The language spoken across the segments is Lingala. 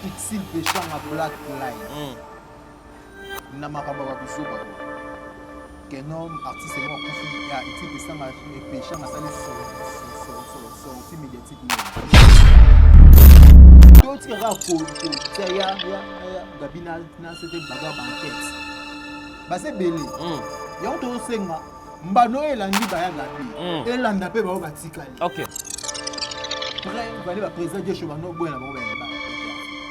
Exil Peshanga Black Line mm. na makambo ya babuzoba qu'un homme artiste moko akufi ya Exil Peshanga Peshanga asali sortie médiatique nini totika kaka kotia ya ya gabi na sete baga bankete baza ebele hmm. yango tozosenga mbano oyo elandi baya gabi hmm. elanda mpe bango batikali près bale baprésident jesho bano boya na bango bayeba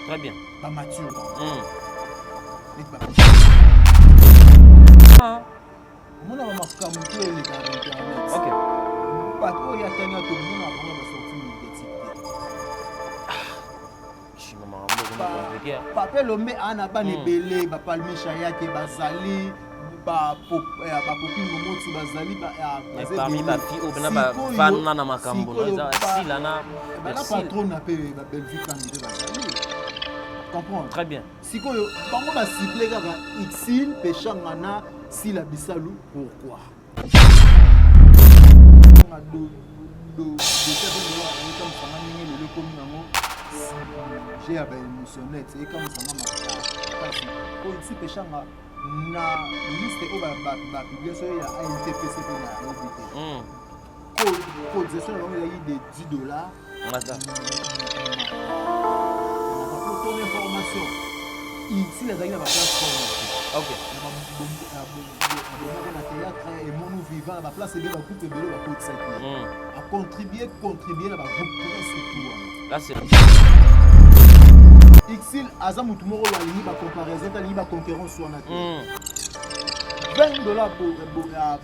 très bien bamature hmm. neti ba ah. omona bamakambo to elekaka na internet bato oyo atanga tomona bango basorti médiatique te ah, papa elombe aa na bana hmm. ebele bapalmisha yake bazali bapopi eh, momoti bazali parmi bafille oyo mpena bavanda na makambo sila na bana patrona mpe babelvi kandi mpe bazali comprendre très bien sikoyo bango basible kaka exil peshanga na sila bisalu pourquoi ekamwisanga ndenge lelo ekomi nango je ya baémotionnete ekamwisanga makasi oyo si peshanga na liste oyo bapublie soki ya antpc mpe na yebi te hmm. cotisation na bango ezalaki de 10 dollars pour ton information ici azalaki na baplateforme bomoko na théâtre emonu vivant na baplace ebele bagroupe ebele bakotisaki ye acontribue contribue na bagroupe presque tout wana Ixil aza mutu moko oyo alingi ba comparaison te alingi ba concurrence wana te. 20 dollars bozoba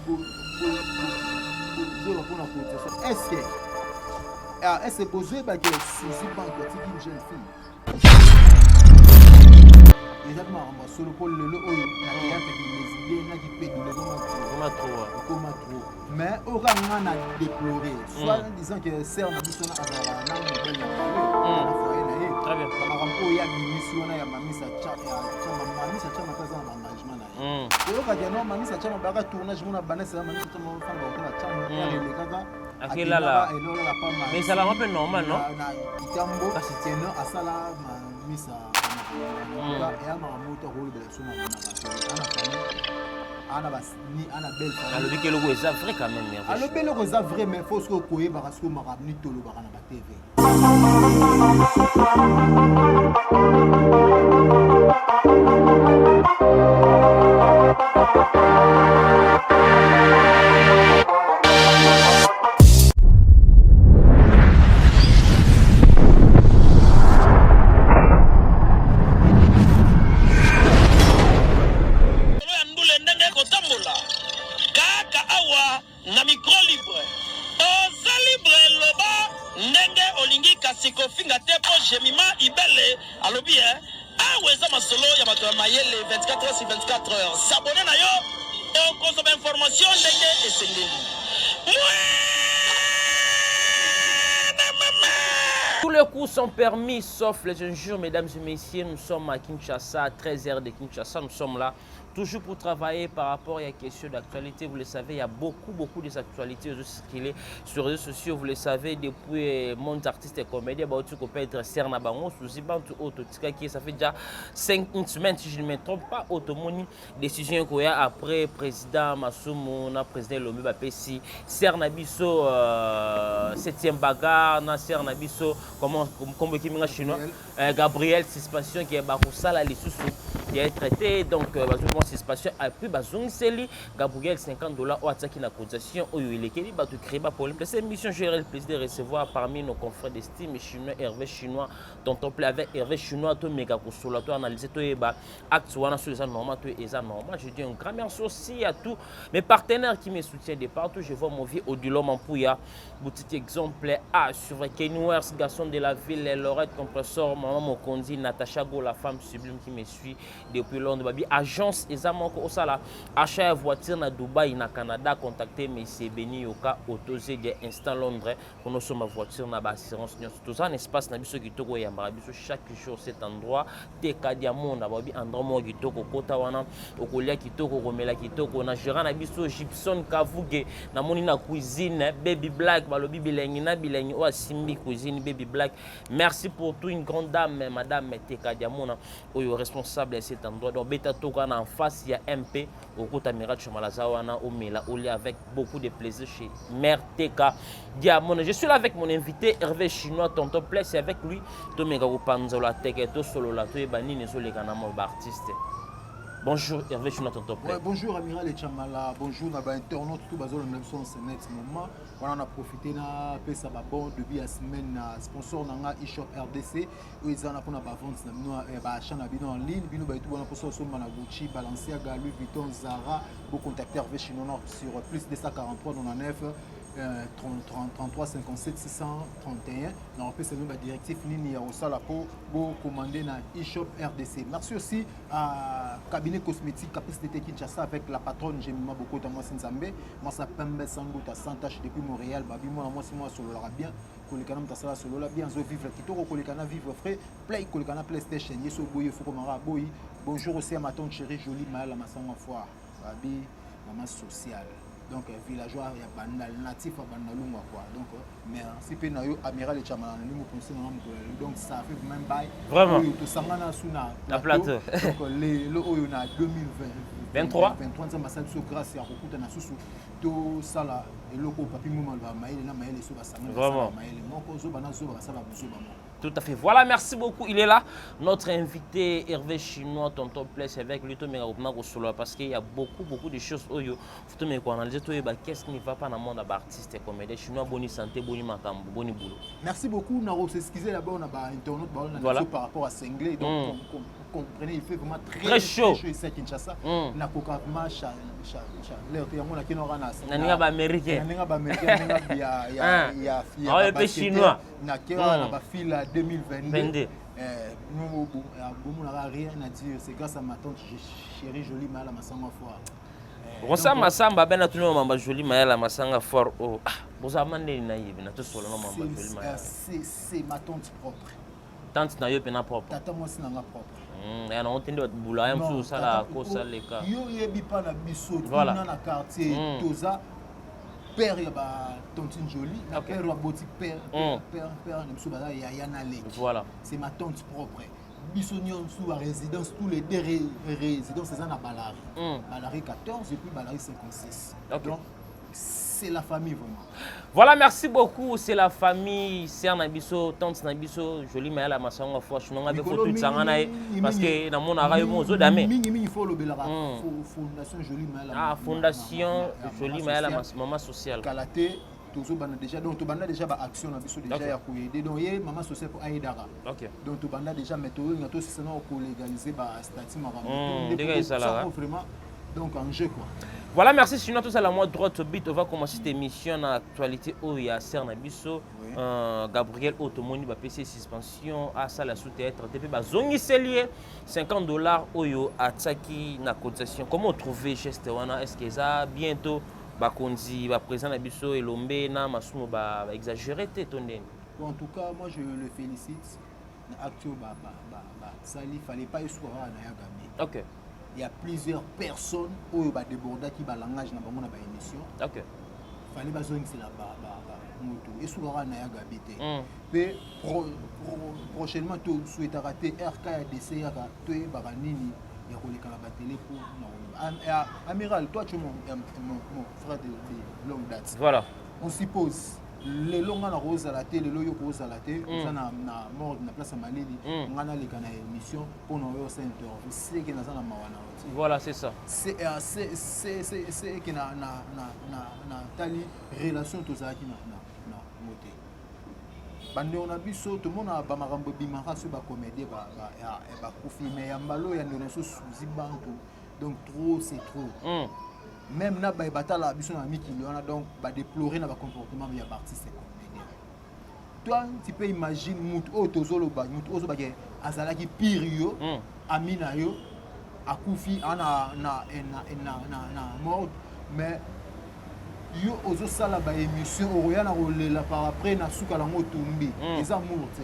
mpona cotisation est ce que ah, est ce que bozoyeba ke Suzy Bantu atiki une jeune fille eza mpe makambo ya solo mpo lelo oyo na théâtre kilesbien na kipedule ekoma trop mais oyo kaka nga na déploré soit mm. disant que sœur na biso na azalaka na mobali na pale mm. na foyer na ye bamakambo oyo ya bimisi wana ya mamisa mamisa chama mpe aza na baengagement na ye mm. oyokaka no mamisa chama baka tournage mona banesa mamisa chama fana bakotala chama elekaka akelala mais ezalaka mpe normal non na kitambo keno asala mamisa eya makambo oyo tokolobela biso na ana famille ana ni ana belle famille alobi ke eloko eza vrai quand même alobi eloko eza vrai mais faut soki okoyebaka soki makambo nini tolobaka na ba tv Ndule ndenge ekotambola kaka awa na micro libre. Oza libre loba ndenge olingi kasi kofinga te po Jemima Ibele alobi eh awa eza masolo ya bato ya mayele 24 heures sur 24 heures. S'abonner na yo okozwa ba information ndenge esengeli. Tous les coups sont permis sauf les injures, mesdames et messieurs. Nous sommes à Kinshasa, à 13h de Kinshasa. Nous sommes là toujours pour travailler par rapport à la question d'actualité. Vous le savez, il y a beaucoup, beaucoup des actualités circulées sur les réseaux sociaux. Vous le savez, depuis euh, monde artiste et comédien, bah, tu peux être Serna Bango, Suzy Bantu, Ototika, qui ça fait déjà 5 une semaine, si je ne me trompe pas, Otomoni, décision koya après président Masumu, na président Lomé Bapesi, Serna Biso, euh, 7e bagarre, na Serna Biso, comment, comment, comment, chinois, Euh, Gabriel suspension qui bakosala lisusu ya traité donc euh, bazwi mwa suspension et puis bazongiseli Gabriel 50 dollars oyo atiaki na cotisation oyo elekeli bato créé ba problème cette émission j'aurai le plaisir de recevoir parmi nos confrères d'estime chinois Hervé chinois tonton play avec Hervé chinois tomeka kosola to analyser toyeba acte wana soki eza normal to eza normal je dis un grand merci aussi à tous mes partenaires qui me soutiennent de partout je vois mon vieux Odilon Mampuya Boutique exemple A sur Kenwers, garçon de la ville, Lorette Compressor, Maman Mokondi, Natacha Go, la femme sublime qui me suit. Depuis Londres, babi agence eza moko osala achat ya voiture na Dubaï, na Canada, contacter monsieur Beni Yoka Auto Zedia Instant Londres pour nosomba voiture na ba assurance nyonso. Toza na espace na biso kitoko eyambaka biso chaque jour, cet endroit Teka Diamond, babi endroit moko kitoko, kota wana okolia kitoko, okomela kitoko. Na gérant na biso Gibson Kavuge, namoni na cuisine Baby Black, balobi bilengi na bilengi oyo asimbi cuisine Baby Black. Merci pour tout, une grande dame, madame Teka Diamona, oyo responsable ya cet endroit. Donc beta toka na en face ya MP, okota Miracle Malaza wana, omela olia avec beaucoup de plaisir chez Mère Teka Diamona. Je suis là avec mon invité Hervé Chinois, tonton Pless, et avec lui tomeka kopanzola teke, tosolola, toyeba nini ezoleka na mo baartiste. Bonjour Hervé Chinois, tonton Pless. Ouais, bonjour Amiral Echamala, bonjour na ba internautes tout bazolanda biso en ce net moment. Wana na profiter na pesa ba bon début ya semaine na sponsor na nga eShop RDC oyo eza na mpona bavente na bino, baachat na bino en ligne. Bino bayetu wana mposa osomba na Gucci, Balenciaga, Louis Vuitton, Zara, bocontacter Hervé Chinois sur plus 243 99 30, 30, 33 57 631. Na kopesa bino badirectif nini ya kosala mpo bocommander na eShop RDC. Merci aussi à cabinet cosmétique Caprice d'été Kinshasa avec la patronne Jemima Bokota, mwasi Nzambe, mwasi pembe sans doute, sans tache, depuis Montréal. Babi mwana mwasi mwa asololaka bien koleka na moto asala solola bien, azovivre kitoko koleka na vivre frais play, koleka na PlayStation. Ye so boyi efokomaka boyi. Bonjour aussi à ma tante chérie Jolie Mayala Masanga Foire, babi mama sociale, donc villageois ya Bandal, natif ya Bandalungwa quoi. Donc merci mpe na yo Amiral Echamala na ndenge oponse nanga mokolo ya lelo. Donc ça fait même bail Vraiment. Oyo tosangana su na Na plateau. Donc lelo oyo na 2020 23. 23, Nzambe asali biso grâce ya kokutana susu, tosala eloko oyo Papi Muma aloba: mayele na mayele so basangani, Vraiment. basala mayele moko, zoba na zoba basala bozoba moko. Tout à fait. Voilà, merci beaucoup. Il est là, notre invité Hervé Chinois, tonton Pless, avec lui, parce qu'il y a beaucoup, beaucoup de choses. Oyo, faut me analyser tout, bah, qu'est-ce qui ne va pas dans le monde artiste et comédien chinois, bonne santé, bonne makambo, bonne boulot. Merci beaucoup. Na s'excuser d'abord na ba internaute ba na Voilà. biso par rapport à singlet. Donc comprenez, il fait vraiment très Très chaud. Très chaud ici à Kinshasa. Na koka vraiment chaleur te, yango na kino na Na ninga ba américain. Na ninga ba américain, ninga ya ya Ah. ya ya Ah, ba ouais, pe chinois. Na kera na ba fila 2022. 22. Nous, bon, bon, on n'a rien à dire. C'est grâce à ma tante chérie Jolie Mala Masanga Foire. Rosa Donc, Masamba bena tuni mamba Jolie Mayala Masanga fort oh. Ah, boza mandeli na yebi na tosola na mamba Jolie Mayala. C'est ma tante propre. Tante na yo pena propre. Tata mwasi na nga propre. Ya na otende bato bula ya mosusu osala tata, kosa leka. Yo yebi pa na biso Voilà. tuna na quartier, toza père ya ba tantine Jolie na père ya boti père, père na biso baza yaya na leki. Voilà. C'est ma tante propre. Biso nyonso ba résidence, tous les deux résidences eza na Balari. Balari 14 et puis Balari 56. Donc c'est la famille vraiment. Voilà, merci beaucoup. C'est la famille, sœur na biso, tante na biso, Jolie Mayala Masanga Foire. Je n'en avais Mikolo pas tout ça mingi, parce que mingi, dans mon arabe, mon zo dame. Mingi mingi faut lobelaka fondation Jolie Mayala. Ah, fondation Jolie Mayala Maman Maman sociale. Kala te tozobanda déjà, donc tobanda déjà ba action na biso déjà ya koyede. Donc ye mama sociale po ayedaka. Donc tobanda déjà, mais toyolinga tosisana kolégaliser ba statut, makambo Nde Ndenge po ezalaka. tosala vraiment donc en jeu quoi. Voilà, merci. Sinon, tout ça, la moi droite au but. On va commencer cette émission dans l'actualité où il y a sœur na biso, Gabriel Otomoni, ba PC suspension, à salle à sous-théâtre, TP, ba zongi selier, 50 $ oyo ataki na cotisation. Comment trouver geste wana? Est-ce que ça bientôt bakonzi ba président na biso Elombe na Masumu ba exagéré te to ndeni? Bon, en tout cas, moi je le félicite. Na acte oyo ba sali, fallait pas eswara na ya Gabi. Il y a plusieurs personnes oyo ba débordaki ba langage na bango na ba émission. Fallait bazongisela ba moto esukaka na ya Gabi te. Mpe prochainement tosouhaitaka te RK ya DC yaka toyebaka nini ya koleka na batele mpo na koloba. Amiral, toi tu es mon frère de longue date. Voilà. On suppose lelo nga na kozala te, lelo yo kozala te, oza na morgue na place ya malili, nga naleka na émission mpona oyo osala interview, seke naza na mawa na yo te. Voilà, c'est ça. C'est que na tali relation tozalaki na ngo te. Bandeko na biso tomona bamakambo ebimaka so bacomédien bakufi, mais ya mbala oyo ya ndeko na biso Suzi Bantu, donc trop c'est trop. Même na baye batala biso na mikili wana, donc badéplore na bacomportement ya baartiste comédien. Toi, tu peux imagine mutu oyo tozoloba, mutu oyo ozobake azalaki pire yo, ami na yo. Akufi ana na na na na na morgue, mais yo ozosala baémission, okoya na kolela par après, na suka nango otumbi. Eza amour te,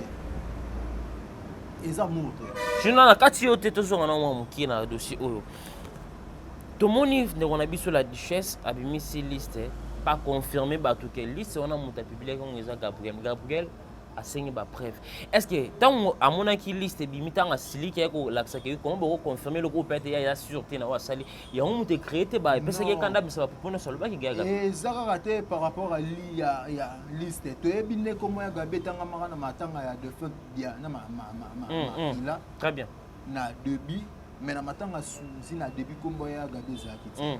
eza amour te. Sinon na kati oyo te, tozonga na mwa mokie na dossier oyo. Tomoni ndeko na biso la Duchesse abimisi liste, pas confirmé bato ke liste wana moto apubliaki yango eza Gabriel. Gabriel asengi bapreuve. Est ce que ntango amonaki liste ebimi, ntango asiliki, aye kolakisaka ye, comment bokoconfirme eloko oyo peut-être ya eza sûr te na oyo asali yango? Moto ecréé te, epesaki ye Non. kanda bisa bapropos nyonso alobaki gaga. Eza kaka te par rapport à li ya liste. Toyebi nde kombo ya Gabi etangamaka na matanga ya défunt ya na makila. Très bien. Na début, mais na matanga Suzi, na début, kombo ya Gabi ezalaki te.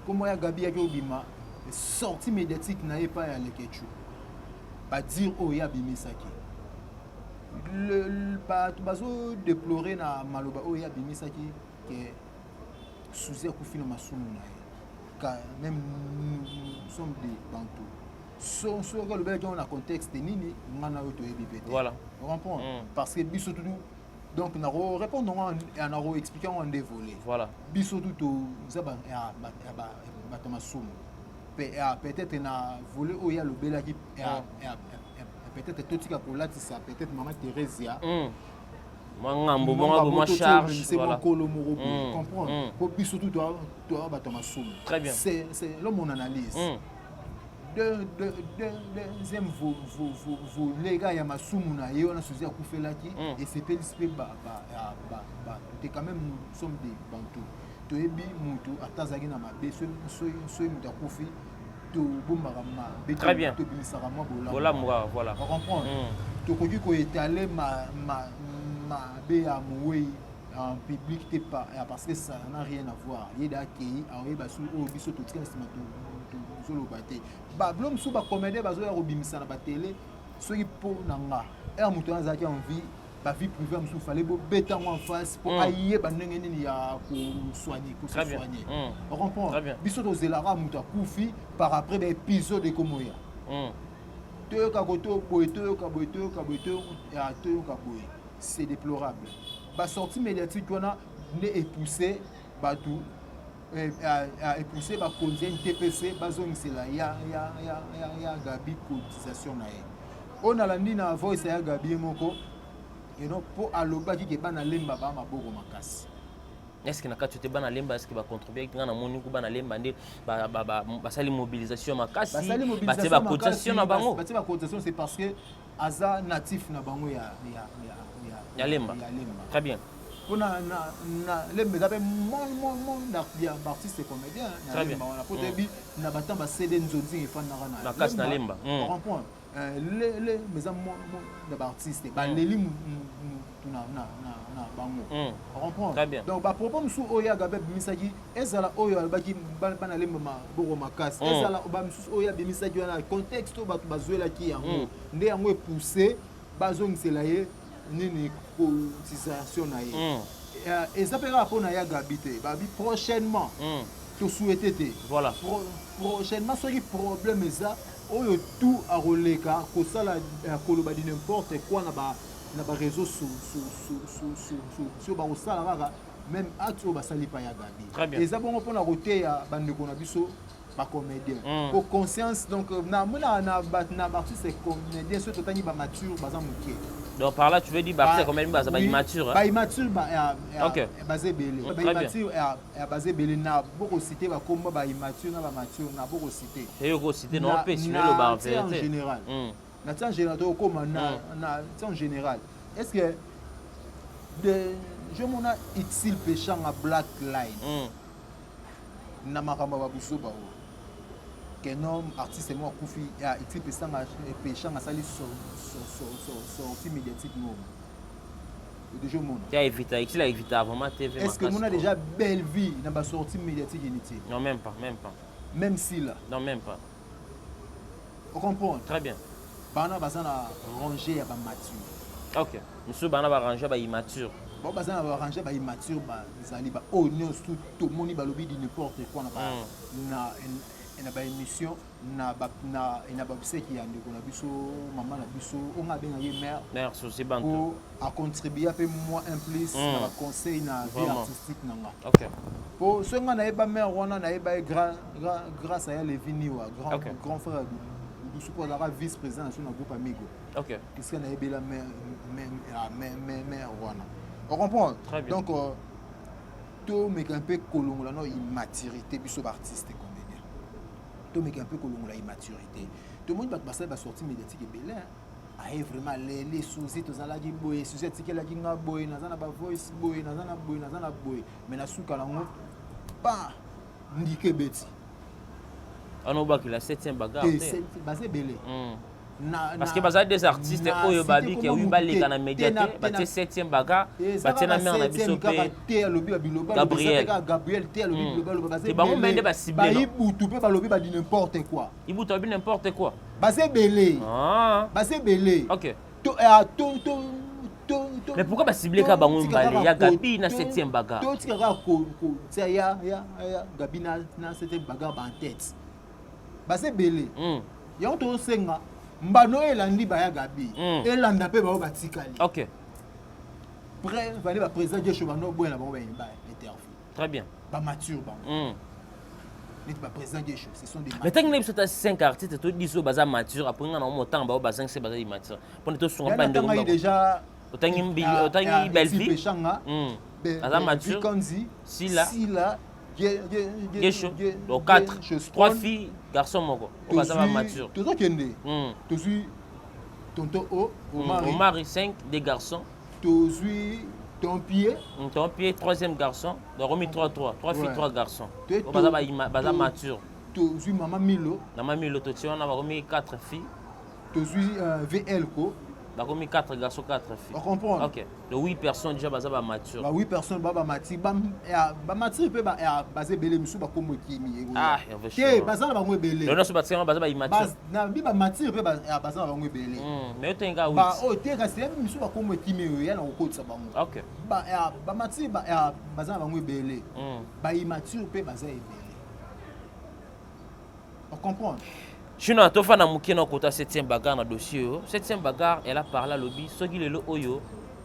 Kombo ya Gabi yaki obima sortie médiatique na ye epai ya Lekechu, badire oyo ye abimisaki. Bato bazodéplore na maloba oyo ye abimisaki ke Suzi akufi na masumu na ye. Quand même nous sommes des Bantu. Soki alobelaki yango na contexte nini, nga na oyo toyebi pe te. Comprendre? Parce que biso tutu, donc nako répondre yango, nako expliquer yango en deux volets. Biso tu toza bato masumu. Peut-être na volet oyo alobelaki, peut-être totika kolatisa peut-être mama Thérésia mwa ngambo, mwa mwa charge. Voilà, mokolo moko boye, comprendre, po biso tu toa bato ya masumu. Très bien. C'est là mon analyse. Deuxième volet kaka ya masumu na ye wana Suzi akufelaki, esepelisi mpe bato te. Quand même nous sommes des Bantu, toyebi motu ata azalaki na mabe, soki moto akufi, tobombaka mabe, Très bien. tobimisaka mwa bolamu kaka, voilà. Comprendre? Tokoki koétaler mabe ya mowei en public te, parce que ça n'a rien à voir. Ye da akei, aoyeba su oyo biso totika na nsima, tozoloba te. Babilo mosusu, bacomédien bazoya kobimisa na batele. Soki mpo na nga, ere moto wana azalaki en vie, bavie privée mosusu fallait bobeta yango en face mpo ayeba ndenge nini ya kosoigne, kosesoigne. Ocomprendre? Biso tozelaka moto akufi, par après baépisode ekomoya, toyoka koto boye, toyoka boye, toyoka boye, toyoka boye. C'est déplorable. Basortie médiatique wana nde epousse bato, epousse bakonzi ya NTPC bazongisela ya Gabi cotisation na ye. Oyo nalandi na voice ya Gabi ye moko eno, mpo alobaki ke bana Lemba baa maboko makasi. Est ce que na kati te, bana Lemba, est ce que bacontribue? Nga namoni ku bana Lemba nde basali mobilisation makasi, batie bacotisation na bango. Batie bacotisation, c'est parce que aza natif na bango ya Ya Lemba. Ya Lemba. Très bien. Mpona na Lemba eza mpe mon ya baartiste comédien na Lemba wana, po toyebi na batemps bacd nzonzi efandaka na kasi na Lemba. Comprendre? Lemba eza na baartiste baleli mutu na bango. Comprendre? Donc bapropos mosusu oyo ya Gabi abimisaki, ezala oyo alobaki bana Lemba maboko makasi, ezala bamisusu oyo abimisaki wana, contexte oyo bato bazwelaki yango nde yango epousse bazongisela ye nini, cotisation na ye. Eza mpe kaka mpona ya Gabi te. Babi prochainement, tosouhaite te, prochainement soki problème eza oyo, tout akoleka kosala, koloba di n'importe quoi na baréseau sociaux, bakosala kaka même acte oyo basali pa ya Gabi. Eza bongo mpona koteya bandeko na biso bacomédien po conscience. Donc namona na baartiste comédien, soki totangi bamature, baza moke. Donc par là tu veux dire baartiste comédien baza baimmature? Baimmature baza ebele, baimmature baza ebele. Na bokocite bakomba baimmature na bamature, na bokocite. Eyokocite na opesi eloba. En général, na tia en général, tokokoma na tia en général. Est ce que de je mona Utile Pechanga Black Line na makambo ya babuzoba oyo ke non, artiste moko akufi, Utile Pechanga asali sortie médiatique moko déjà omona. Evita, Utile evita vraiment TV. Est ce que mona déjà belle vie na basortie médiatique inutile? Non, même pas, même pas. Même si là. Non, même pas. Ocomprendre? Très bien. Bana baza na rangée ya bamature. Ok, mosusu bana barange baimmature. Bao baza na barange baimmature, bazali baoyo nyonso tomoni balobi di n'importe quoi na Na baémission, na babiseki ya ndeko na biso, mama na biso oyo nga abengaki mare. Mère Suzy Bantu. Po acontribua mpe moi un plus na baconseil na vie artistique na nga. Po soki nga nayeba mare wana, nayeba ye grâce à ya Levi Niwa, grand, grand frère Dusu, po azalaka vice président na biso na groupe Amigo. Puisque nayebela mare wana, ocomprendre? Très bien. Donc tomeka mpe kolongola no immaturité. Biso baartiste comédien, tomeka mpe kolongola immaturité. Tomoni bato basali basortie médiatique ebele, aye vraiment lele Suzi, tozalaki boye, Suzi atikelaki nga boye, naza na bavoice boye, naza na boye, naza na boye, mais na suka nango pa ndike ebeti. Wana obakela 7e bagarre te. Baza ebele. Parce que baza des artistes oyo babiki oyo baleka na média te, batie 7e bagarre, batie na mare na biso mpe. Te, alobi babiloba. Gabriel. Gabriel te, alobi biloba loba. Te, bango mpe nde bacible, non? Bayibutu mpe balobi badi n'importe quoi. Ibutu alobi n'importe quoi. Baza ebele. Ah. Baza ebele. To to to to to Mais pourquoi bacible kaka bango mibale, ya Gabi na 7e bagarre? Totika kaka kotia ya Gabi na 7e bagarre ba en tête. Baza ebele. Yango tozosenga mbano oyo elandi baya Gabi, elanda mpe bango batikali. Près vale baprésident Gesho, bando boya na bango ba interview. Très bien. Bamature bango. Neti baprésident Gesho, ce sont des Mais ntango na biso ta 5 artistes to 10 oyo baza mature, après nga na omotanga bao bazangisi, baza immature, mpona tosunga bandeko. Natangai déjà. Otangi otangi Bellevie. Peshanga. Aza mature. Kanzi. Sila. Sila. Gesho. Donc 4, 3 filles, garçon moko oyo baza bamature. Tozokende. Tozwi tonton O Omari. Omari, 5, des garçons. Tozwi ton pied. Ton pied, troisième garçon. Donc omi 3 3, 3 filles, 3 garçons oyo baza baza mature. Tozwi mama Milo. Mama Milo totie wana, bakomi 4 filles. Tozwi VL ko. Bakomi 4 garçons, 4 filles. Ocomprendre? Ok, le 8 personnes déjà baza bamature. Ba 8 personnes ba bamature, bamature mpe baza ebele, misusu bakombo ekimi. Ah. Te, baza na bango ebele. Nyonso batikanga baza baimmature. Bi bamature mpe baza na bango ebele. Mais yo tenga 8. Oyo te, kasi yebi misusu bakombo ekimi, oyo ya na kokotisa bango. Bamature baza na bango ebele, baimmature mpe baza ebele, ocomprendre? Sinon tofanda moke na kota 7e bagarre na dossier oyo. 7e bagarre, elle a parlé, alobi soki lelo oyo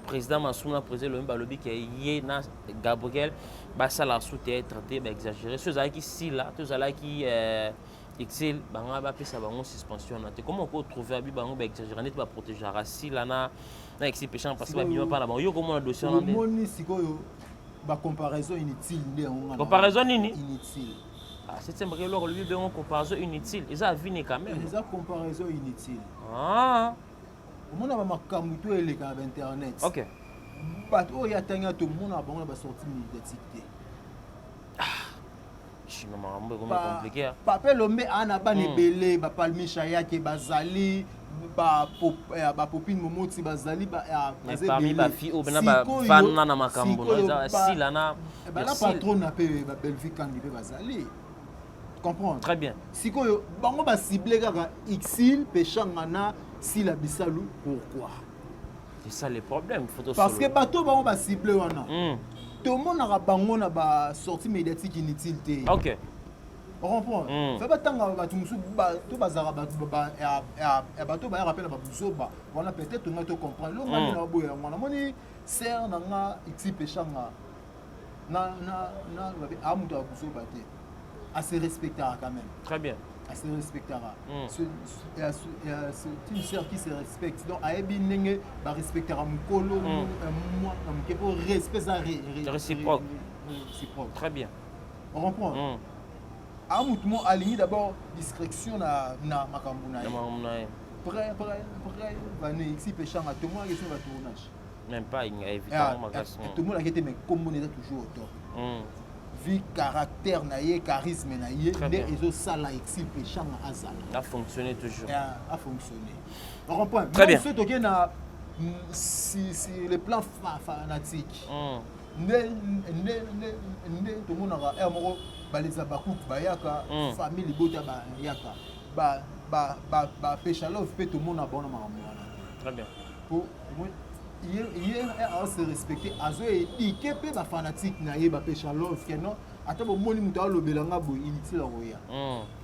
président Masumu na président Elomi balobi ke ye na Gabriel basala sous théâtre te, baexagéré. So ezalaki Sila to ezalaki Excel, bango bapesa bango suspension na te. Comment okotrouve abi bango baexagéré neti baprotégeaka Sila na Exil Péchant parce que babima mpa na bango? Yo komona dossier wana nde? Omoni sikoyo bacomparaison inutile nde yango. Comparaison nini? Inutile. Ah, septième bagarre, eloko olobi bengo comparaison inutile, eza avine quand même. Eza comparaison inutile. Ah. Omona bamakambo to eleka na bainternet. Bato oyo atangi, tomona bango na basortie médiatique te. Chino, makambo ekomi compliqué. Papa Elombe aa na bana ebele, bapalmisha yake bazali, bapopine momoti bazali. Parmi bafille oyo bena bavanda na makambo eza Sila na Bana patron na mpe babelvi kandi mpe bazali, comprendre? Très bien. Sikoyo bango bacible kaka Exil Peshanga na Sila Bisalu, pourquoi? C'est ça le problème, faut. Parce que bato bango bacible wana, tomonaka bango na basortie médiatique inutile te. Ocomprendre? Fa batanga bato mosusu to bazalaka bato bayaka mpe na babuzoba wana, peut-être ngai to comprendre lo ngai na baboya yango. Namoni sere na nga Exil Peshanga na a moto ya buzoba te, ase respectaka quand même. Très bien. Ase respectaka. C'est une sœur qui se respecte, donc ayebi ndenge barespectaka mokolo, mwana moke, po respect eza réciproque. Réciproque. Très bien. On comprend? A motu mo alingi d'abord discrétion na makambo na ye. Ye près près près bane Exi Peshanga, tomonaki so batournage. Même pas évidemment makasi. Tomonaki te, mais kombo eza toujours au top, vu caractère na ye, charisme na ye nde ezosala Exil Peshanga azala. A fonctionné toujours. A fonctionné, on comprend? Très bien. Soki tokei na si le plan fanatique, nde nde nde nde tomonaka ere moko baleza bakuku bayaka, famille libota bayaka, bapeshalove mpe tomona bango na makambo wana. Très bien. Po ye ase respecte, azoéduquer mpe bafanatique na ye bapeshalove ke non. Ata bomoni moto alobela nga boye, inutile akoya.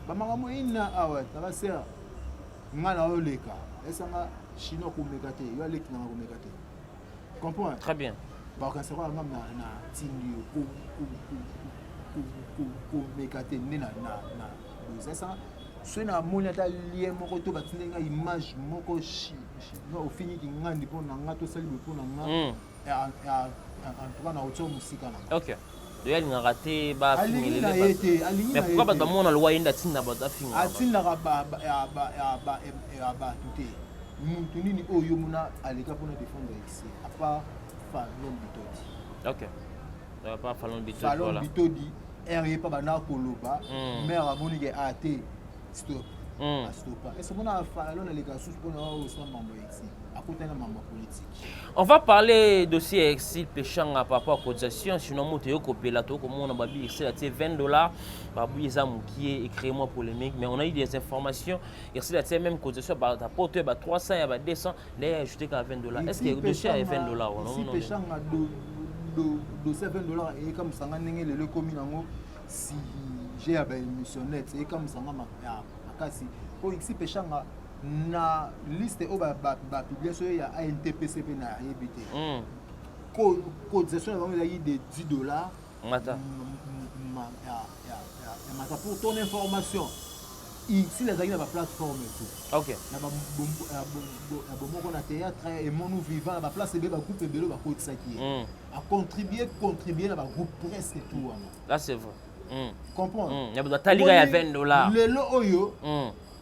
Bamakambo ina awa, tala sœur, nga na oleka esanga chinois komeka te, yo aleki nanga komeka te, comprends? Très bien. Bakanisaka nga na tindi yo komeka te nde na esanga. Soki namoni ata lien moko to batindi nga image moko, ofingiki ngandi mpo na nga, tosali boye mpo na nga, en tout cas na otia mosika na nga. Ok, oyo alingaka te. Alingi na ye te, alingi. Mais pourquoi bato bamona lowa ye nde atinda bato afingaka? Atindaka bato te. Mutu nini oyo yo mona aleka mpona défendre ici, à part Falon Bitodi? Ok, à part Falon Bitodi. Falon Bitodi ere ye mpa banda koloba, mare amoni ke a te, stop, astopa. Ese mona Falon aleka susu mpona osala mambo ya ici, akutani na mambo ya politique. On va parler dossier Exil Peshanga par rapport à cotisation. Sinon, moto yo kopela to komona babi Exil a 20 $, babi eza mukie et créer moi polémique. Mais on a eu des informations. Exil a même cotisation par rapport à 300 et 200, là ajouté qu'à 20 $. Est-ce que le dossier est 20 $ Non, Peshanga, dossier 20 $ et comme ça ndenge lelo ekomi nango sujet ya baémission net, ekamisanga makasi po Exil Peshanga na liste oyo bapublier so ya ANTPC mpe nayebi te, cotisation na bango ezalaki de 10 $. Mata. Ya mata. Pour ton information, ici ezalaki na baplateforme tout, na bomoko na théâtre emonu vivant, na baplace ebele, bagroupe ebele bakotisaki ye, acontribue, contribue na bagroupe presque tout wana. Là, c'est vrai. Comprendre? Ya bato atalika ya 20 $. Lelo oyo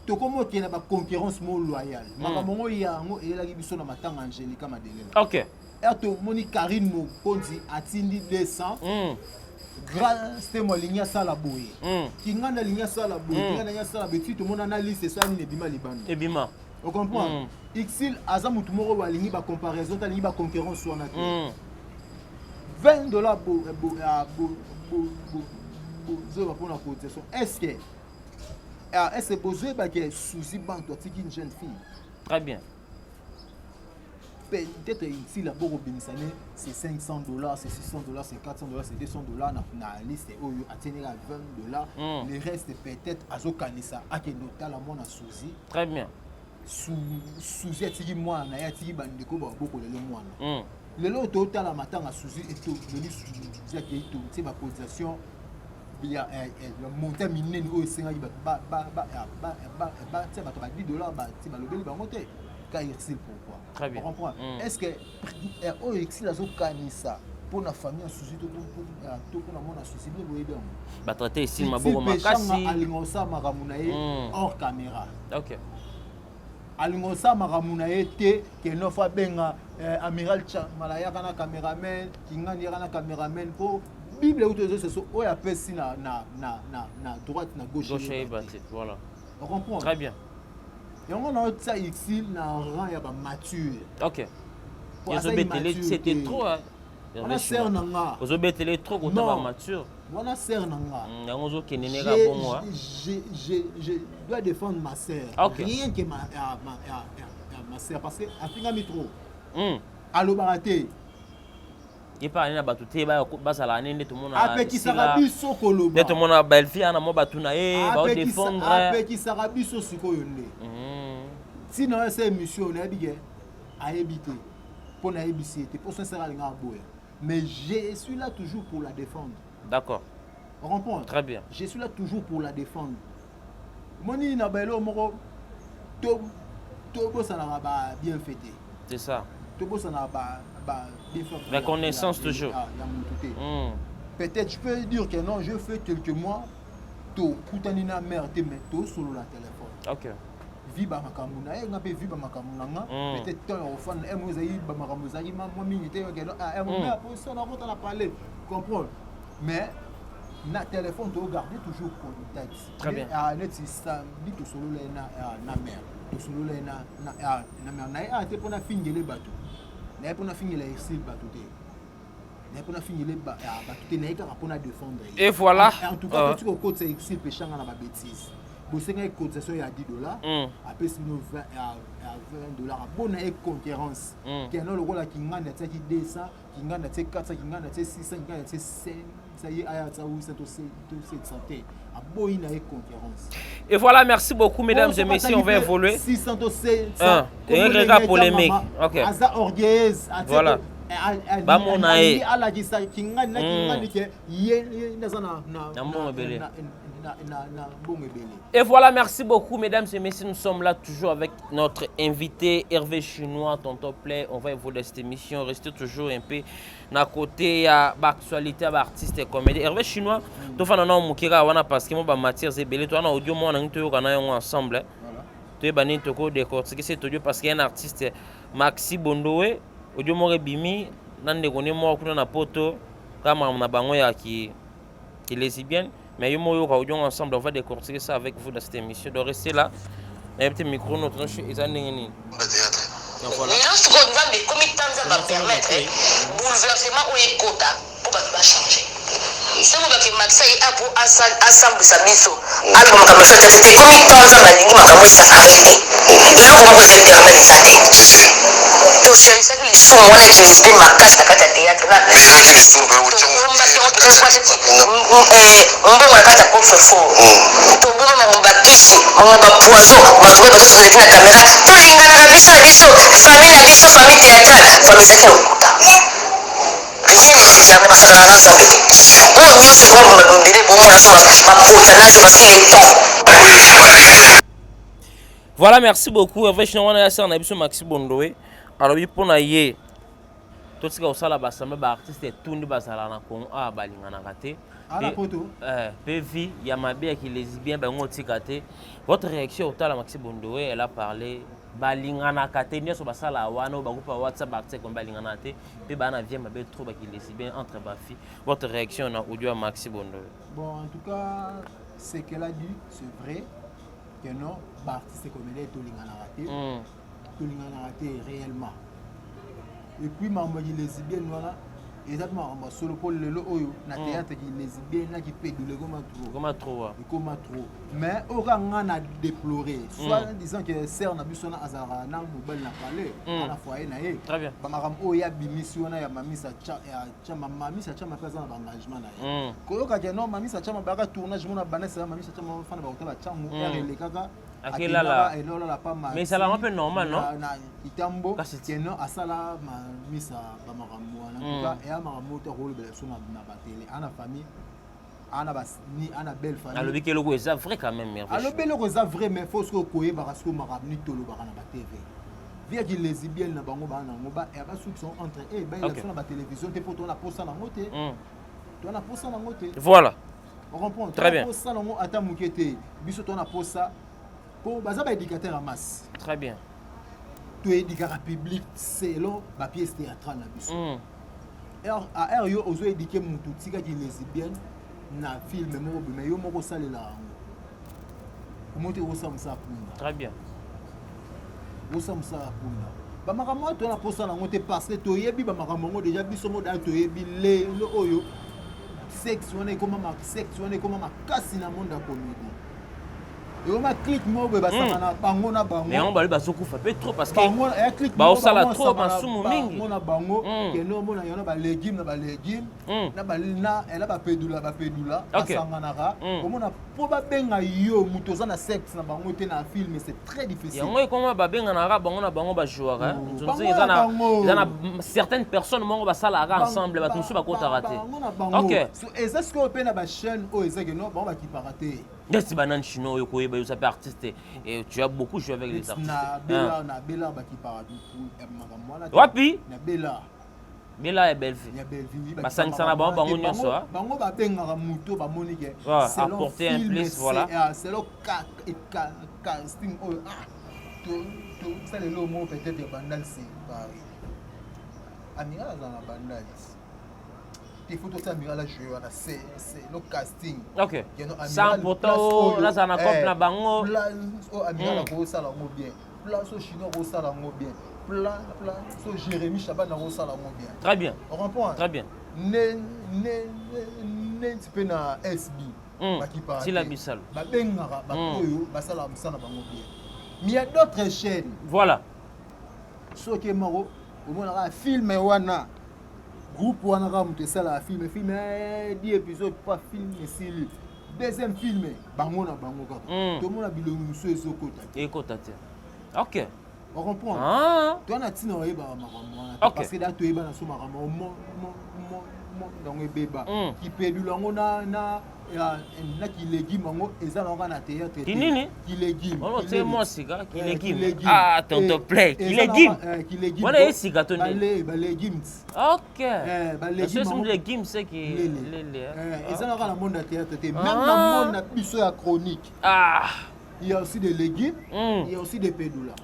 tokomi okende na baconcurrence mo loyale. Makambo ngo yango eyelaki biso na matanga Angélika Madelela. Ere tomoni Karine Mokonzi atindi 200, Grâce Temo alingi asala boye, Kinganda alingi asala boye, Kinganda alingi asala boye, ti tomona na liste esala nini, ebima libanda. Ebima. Ocomprendre? Exil aza motu moko oyo alingi bacomparaison te, alingi baconcurrence wana te. 20 $ bozoyeba mpona cotisation, est ce bozoyebake Suzi Bantu atiki une jeune fille? Très bien. Peut-être ici là bokobimisa ne, c'est 500 $, c'est 600 $, c'est 400 $, c'est 200 $ na liste oyo atieneka 20 $. Le reste, peut-être azokanisa akende otala mwana Suzi. Très bien. Suzi atiki mwana na ye, atiki bandeko babokolele mwana. Lelo oyo totala matanga Suzi, etoleli Suzi akei, totie bacotisation ya montant minene oyo esengaki bato batia, bato ba 10 $ batie, balobeli bango te ka Exil. Pourquoi? Très bien. Comprend? Est ce que oyo Exil azokanisa mpona famille ya Suzi to mpona mwana Suzi, bino boyebi yango? Batraite Exil maboko makasi. Alinga osala makambo na ye hors caméra. Alinga osala makambo na ye te kende fo abenga amiral Chamala, yaka na caméraman, Kingani, yaka na caméraman, mpo Bible euti ezoseso oyo apesi na droite, na gauche. Gauche, voilà. Ocomprendre? Très bien. Yango na otia Exil na rang ya bamature. Ok, ezobetele, c'était trop. Wana sœur na nga. Ozobetele trop kota bamature. Wana sœur na nga. Yango ozokende neka bongo. Je dois défendre ma sœur, rien que ma sœur, parce que afingami trop, alobaka te. Ye mpe ani na bato te, bazala ne nde tomona. Apekisaka biso koloba. Nde tomona Belfi ana mwa bato na ye baodéfendre. Apekisaka biso sikoyo nde ntina oyo esa émission. Nayebi ke ayebi te mpo nayebisi ye te, mpo sincère alingaka boya, mais je suis là toujours pour la défendre. On comprend? Très bien. Je suis là toujours pour la défendre. Moni na baelo moko tobosanaka ba bienfait te. C'est ça. Tobosanaka ba bienfait. Reconnaissance toujours. Ya motu te. Peut-être je peux dire que non, je fais quelques mois tokutani na mare te, mais tosolola téléphone. Vi bamakambo na ye, nga mpe vi bamakambo na nga. Peut-être temps ya kofanda emo ezali, bamakambo ezalaki mwa mingi te. Position nakota na parler, comprendre, mais na téléphone togarde toujours contact. Très bien. Neti samedi tosolola ye na mare, tosolola ye na mare na ye aya te mpona fingele bato na ye, mpona fingela Exil bato te, naye mpona fingele bato te, naye kaka mpona défendre ye. Et voilà. En tout cas, totika kokotisa Exil Peshanga na babêtise. Bosengaki cotisation ya 10 $, apesi bino 20 $. Abona ye concurrence keno lokola Kinganda atiaki 200, Kinganda atie 400, Kinganda atie 600, Kinganda atie Sa ye aya tia 800 to 700 te, aboyi na ye concurrence. Et voilà, merci beaucoup, mesdames et messieurs, on va évoluer. 600 to 700. Un polémique. Ok. Aza orgueilleuse. Voilà. Bamona ye. Alakisa kingani na kingani ke ye naza na mbongo ebele. Na mbongo ebele. Et voilà, merci beaucoup, mesdames et messieurs. Nous sommes là toujours avec notre invité Hervé Chinois, Tonton Play. On va évoluer cette émission. Restez toujours un peu na côté ya baactualité ya baartiste et comédien. Hervé Chinois, tofanda na mokeka wana parce que mo bamatières ebele to wana audio mwana ngi toyoka na yango ensemble. Toyeba nini toko décortiquer cet audio parce qu'il y a un artiste Maxi Bondowe, audio moko ebimi na ndeko ne moko kuna na poto kaka makambo na bango ya ki lesbienne. Mais yo moko yoka audio ensemble, on va décortiquer ça avec vous dans cette émission. Donc restez là. Nayebi te micro no tono eza ndenge nini. Voilà. Lelo sikoyo Nzambe ekomi ta Nzambe apermettre bouleversement oyo ekota mpo bato bachange. Soki bake Maxi aye a po asambwisa biso, aloba makambo ya te, ekomi ta Nzambe alingi makambo es'arrêter. Eloko moko eza éternel eza te. Tosherisaki lisumu wana ekilesbe makasi na kati ya théâtre, tobombaki yango mpenza mbongo na kati ya coffre fort, tobomba makambo bakisi, makambo bapoison, bato oyo bazozalaki na caméra. Tolinganaka biso na biso, famille na biso, famille théâtrale, famille ezalaki lokuta. Rien n'est éternel, basakana na Nzambe te. Oyo nyonso ekoma ndele bomona so bapota nazo parce qu'il est temps. Voilà, merci beaucoup. Hervé Chinois wana ya sœur na biso Maxi Bondowe. Alobi mpona ye totika kosala basambe, baartiste etundi bazala na Congo awa balinganaka te mpe vie ya mabe ya kilesbien bango otika te. Votre réaction otala Maxi Bondowe, elle a parlé, balinganaka te, nyonso basala wana oyo bagroupe ya WhatsApp, baartiste kombe balinganaka te mpe baa na vie mabe trop bakilesbien entre bafille. Votre réaction na audio ya Maxi Bondowe? Bon, en tout cas, ce qu'elle a dit, c'est vrai que non, baartiste comédien tolinganaka te, tolinganaka te réellement. Et puis makambo ya lesbienne wana eza mpe makambo ya solo, mpo lelo oyo na théâtre ki lesbienne na kipedula ekoma trop. Ekoma trop. Ekoma trop. Mais oyo kaka nga na déplorer, soit disant que sœur na biso wana azalaka na mobali na palais, na foyer na ye, bamakambo oyo ye abimisi wana ya Mamisa Chama, Mamisa Chama mpe aza na baengagement na ye. Koyoka ke non, Mamisa Chama bayaka tournage mona banda esala Mamisa Chama fana bakotala ntango ere elekaka. Akelala. Elolala pa. Mais ezalaka mpe normal, non? Na kitambo keno asala mamisa bamakambo wana. En tout cas, eya makambo oyo akolobela biso na batele, ana famille, ana ni ana belle famille. Alobi ke eloko eza vrai quand même. Alobi eloko eza vrai, mais faut soki okoyebaka soki makambo nini tolobaka na batv viaki lesbienne na bango baa nango basukisa entre e bayela biso na batélévision te, mpo tona posa nango te, tona posa nango te. Voilà. Ocomprendre? Très bien. Posa nango ata moke te. Biso tona posa mpo baza baéducateur ya masse. Très bien. Toédikaka public selon bapièce théâtrale na biso. A r yo ozoéduquer motu, tikaki lesbienne na film moko boye, mais yo moko osalela yango, omo te osala mosala punda. Très bien. Osala mosala punda, bamakambo wana toza na posa nango te, parce que toyebi bamakambo yango déjà. Biso mo daya toyebi lelo oyo sexe wana ekoma, sexe wana ekoma makasi na monde ya comédie, ekoma clique moko boye basangana bango na bango. Mais yango balobi bazokufa mpe trop parce que baosala trop masumu mingi. Bango na bango, kende omona yango balégume na balégume na ela bapedula bapedula basanganaka. Omona mpo babenga yo moto oza na sexe na bango te na film, c'est très difficile. Yango ekoma babenganaka bango na bango, bajouaka eza na certaines personnes moko basalaka ensemble, bato mosusu bakotaka te. Bango na bango. Eza sikoyo mpe na bachaîne oyo eza keno bango bakipaka te. Neti banani chinois oyo koyeba, yo oza mpe artiste et tu as beaucoup joué avec les artistes. Na Bela, na Bela bakipaka makambo wana. Wapi? Na Bela. Bela ya Bellevue. Ya Bellevue. Basangisa na bango, bango nyonso. Bango babengaka moto bamoni ke apporter un plus, voilà. Selon casting oyo tosala eloko moko peut-être ya Bandal, c'est pareil. Amiral aza na Bandal te, faut tosala Amiral ajoue wana, c'est le casting. Ok, sans pourtant nazala na couple na bango. Place oyo Amiral akosala yango bien, place oyo Chinois akosala yango bien, place oyo Jérémi Chaban akosala yango bien. Très bien. On comprend? Très bien. Neti mpe na SB bakipaka. Sila Bisalo. Babengaka bato oyo basalaka mosala na bango bien, mais il y a d'autres chaînes. Voilà. Soki moko omonaka film wana. Groupe wana kaka moto esalaka film, film 10 épisode pa film esili, deuxième film bango na bango kaka. Tomona bilongi mosusu ezokota te. Ekota te, ok. Ocomprendre? Ah. Toa na ntina oyebaka makambo wana te, parce que da toyeba na so makambo mo yango ebeba. Kipedula yango na kilégume yango eza nango kaka na théâtre te. Kinini? Kilégume. Ono tie mwa sika Kilégume. Kilégume, ah, tonton play kilégume. Kilégume. Wana esika to nde? Balégume ti. Ok. Balégume. Sosi légume seki. Lele. Lele. Eza na kaka na monde ya théâtre te, même Ah. na monde na biso ya chronique, il y a aussi des légumes, il y a aussi des pédoulas.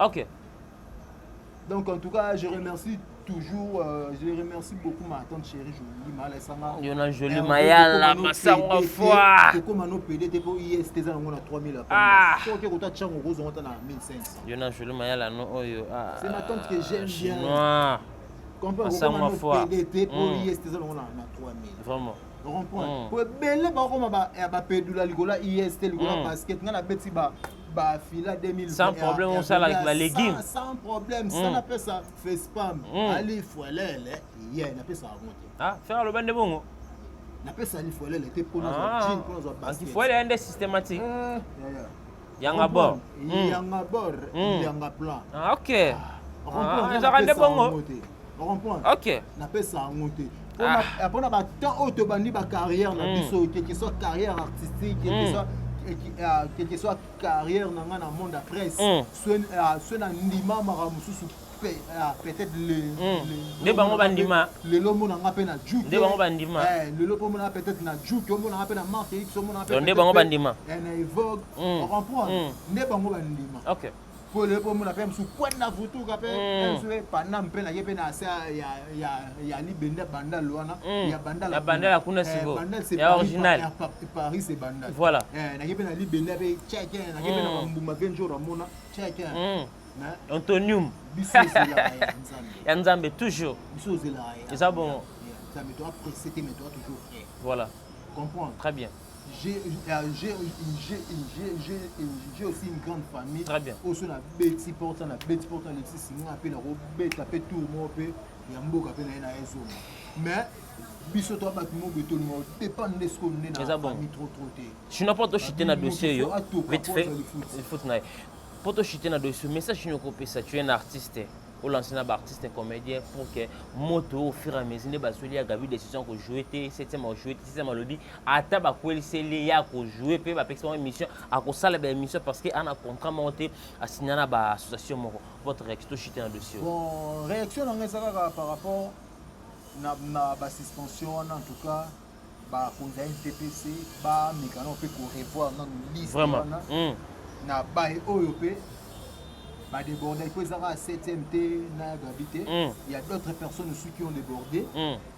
Donc en tout cas, je remercie toujours, je remercie beaucoup ma tante chérie Jolie Malesanga. Yo na Jolie Mayala, masango foi. Tokóma no PD te, mpo IST eza nango na 3000. Ah. Soki okota ntiango, okozonga ta na 1500. Yo na Jolie Mayala no oyo, ah. C'est ma tante que j'aime bien. Chinois. Comprends? Masango Okóma no foi. PD te, mpo IST eza nango na 3000. Comprendre? Po ebele bakoma bapedula likolo ya IST, likolo ya basket. Ngai nabeti bafila 2000. Sans problème, osala balégume. Sans problème, sans napesa fespam ali fuelele ye, napesa yango te. Ah, faire aloba nde bongo. Napesa ali fuelele te mpo nazwa jean, mpo nazwa basket. Antifoele ya nde systématique. Eh, Yanga bord. Yanga bord, yanga plan. Ah, ok. Ah, ezalaka nde bongo. Comprendre? Napesa yango te mpona batemps oyo tobandi bacarrière na biso, quelque soit carrière artistique, quelque soit carrière na ngai na monde ya presse. So na ndima makambo mosusu, peut-être Nde bango bandima. Lelo omonanga mpe na juke. Nde bango bandima. Lelo mpe omonanga peut-être na juke, omonanga mpe na marque X, omonanga mpe nde bango bandima. Na Evogue. Ocomprendre? Nde bango bandima. Po lelo mpo omona mpe mosu kwenda vutuka mpe mosu mpe panam mpe naye mpe na se ya libende Bandal wana, ya Bandal. Ya Bandal kuna siko ya original. Paris, c'est Bandal. Voilà. Naye mpe na libende mpe cheke, naye mpe na bambuma mpe njour amona cheke. Antonium. Biso ozelaka ya Nzambe. Ya Nzambe toujours. Biso ozelaka ya Eza bongo. Nzambe. Toa pressé te, mais toa toujours prêt. Voilà. Comprendre? Très bien. J'ai aussi une grande famille. Très bien. Oso na beti porta, na beti porta Alexis Singa mpe na kobeta mpe tour moko mpe ya mboka mpe na ye na ezonga. Mais biso to bato moko boye tolinga odépendre nde sikoyo nde na famille trop trop te. Sinon, mpo tochite na dossier yo vite fait, foot na ye, mpo tochite na dossier, message nini okopesa? Tu es un artiste, olance na baartiste comédien pour que moto, au fur et à mesure nde bazweli ya Gabi décision kojouer te, septième ajouer te, septième alobi ata bakweliseli ye akojouer mpe bapekisi bango émission, akosala baémission parce que ana contrat moko te asinya na baassociation moko. Votre réaction, tochite na dossier? Bon, réaction na ngai eza kaka par rapport na basuspension wana. En tout cas, bakonzi ya NTPC bameka nano mpe korevoir nano liste wana na baye oyo mpe badébordé, po ezaka ya 7e te na ya Gabi te. Il y a d'autres personnes aussi qui ont débordé.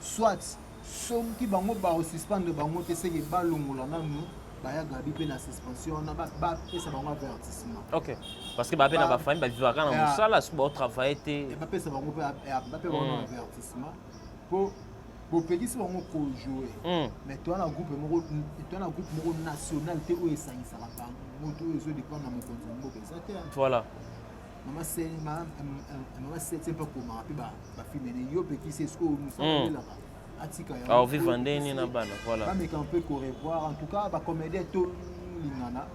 Soit soki bango baosuspendre bango te, seke balongola nanu baya Gabi mpe na suspension wana, bapesa bango avertissement. Ok, parce que bape na bafamille, bavivaka na mosala, soki baotravaille te. Bapesa bango mpe, bape bango na avertissement po bopekisi bango kojouer. Mais toa na groupe moko, toa na groupe moko national te oyo esangisaka bango te, oyo ezodépendre na mokonzi ya mboka eza te. Mama septième mpe akomaka mpe bafilme ne yo pekisi eske mosala abelaka atika. Aovivre ndeni na bana, voilà. Bameka mpe korevoir. En tout cas, bacomédien, tolingana,